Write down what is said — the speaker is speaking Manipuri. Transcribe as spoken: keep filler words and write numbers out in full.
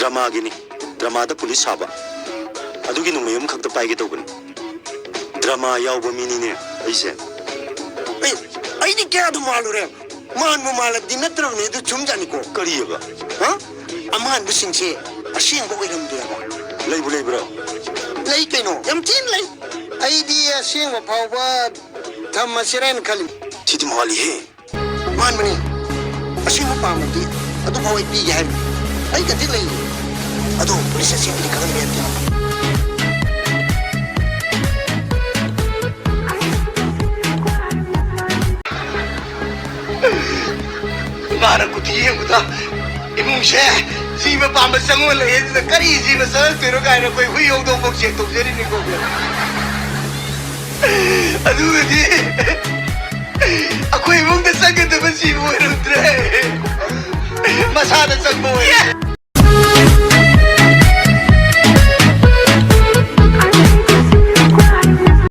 ꯗ꯭ꯔꯃꯥꯒꯤꯅꯤ꯫ ꯗ꯭ꯔꯃꯥꯗ ꯄꯨꯂꯤꯁ ꯁꯥꯕ꯫ ꯑꯗꯨꯒꯤ ꯅꯣꯡꯃꯩ ꯑꯃꯈꯛꯇ ꯄꯥꯏꯒꯦ ꯇꯧꯕꯅꯤ꯫ ꯗ꯭ꯔꯃꯥ ꯌꯥꯎꯕ ꯃꯤꯅꯤꯅꯦ ꯑꯩꯁꯦ꯫ ꯑꯩ, ꯑꯩꯗꯤ ꯀꯌꯥꯗꯨ ꯃꯥꯜꯂꯨꯔꯦ꯫ ꯃꯥꯟꯕꯨ ꯃꯥꯜꯂꯕꯗꯤ ꯅꯠꯇ꯭ꯔꯕꯅꯦ, ꯑꯗꯨ ꯆꯨꯝꯖꯥꯠꯅꯤꯀꯣ꯫ ꯀꯔꯤꯑꯕ? ꯍꯥ? ꯑꯃꯥꯟꯕꯁꯤꯡꯁꯦ ꯑꯁꯦꯡꯕ ꯑꯣꯏꯔꯝꯗꯦꯕ꯫ ꯂꯩꯕꯨ ꯂꯩꯕ꯭ꯔꯣ? ꯂꯩ ꯀꯩꯅꯣ, ꯌꯥꯝ ꯊꯤꯅ ꯂꯩ꯫ ꯑꯩꯗꯤ ꯑꯁꯦꯡꯕ ꯐꯥꯎꯕ ꯊꯝꯃꯁꯤꯔꯥꯅ ꯈꯜꯂꯤ꯫ ꯁꯤꯗꯤ ꯃꯥꯜꯂꯤꯍꯦ꯫ ꯃꯥꯟꯕꯅꯤ꯫ ꯑꯁꯦꯡꯕ ꯄꯥꯝꯃꯗꯤ ꯑꯗꯨꯐꯥꯎ ꯑꯩ ꯄꯤꯒꯦ ꯍꯥꯏꯕꯅꯤ꯫ ꯑꯩ ꯀꯟꯇꯦꯛ ꯂꯩ꯫ ꯑꯗꯣ ꯄꯨꯂꯤꯁ ꯑꯁꯦꯡꯕꯗꯤ ꯈꯪꯍꯟꯕ ꯌꯥꯗꯦ꯫ ꯏꯃꯥꯅ ꯀꯨꯊꯤ ꯌꯦꯡꯕꯗ ꯏꯃꯨꯡꯁꯦ ꯖꯤꯕ ꯄꯥꯝꯕ ꯆꯪꯉꯣ ꯂꯩꯌꯦ, ꯑꯗꯨꯗ ꯀꯔꯤ ꯖꯤꯕ ꯆꯪꯉꯛꯇꯣꯏꯅꯣ ꯀꯥꯏꯅ ꯑꯩꯈꯣꯏ ꯍꯨꯏ ꯍꯧꯗꯣꯡꯐꯥꯎ ꯆꯦꯛ ꯇꯧꯖꯔꯤꯅꯤꯀꯣ꯫ ꯑꯗꯨꯒꯗꯤ ꯑꯩꯈꯣꯏ ꯏꯃꯨꯡꯗ ꯆꯪꯒꯗꯕ ꯖꯤꯕ ꯑꯣꯏꯔꯝꯗ꯭ꯔꯦ, ꯃꯁꯥꯗ ꯆꯪꯕ ꯑꯣꯏꯔꯦ꯫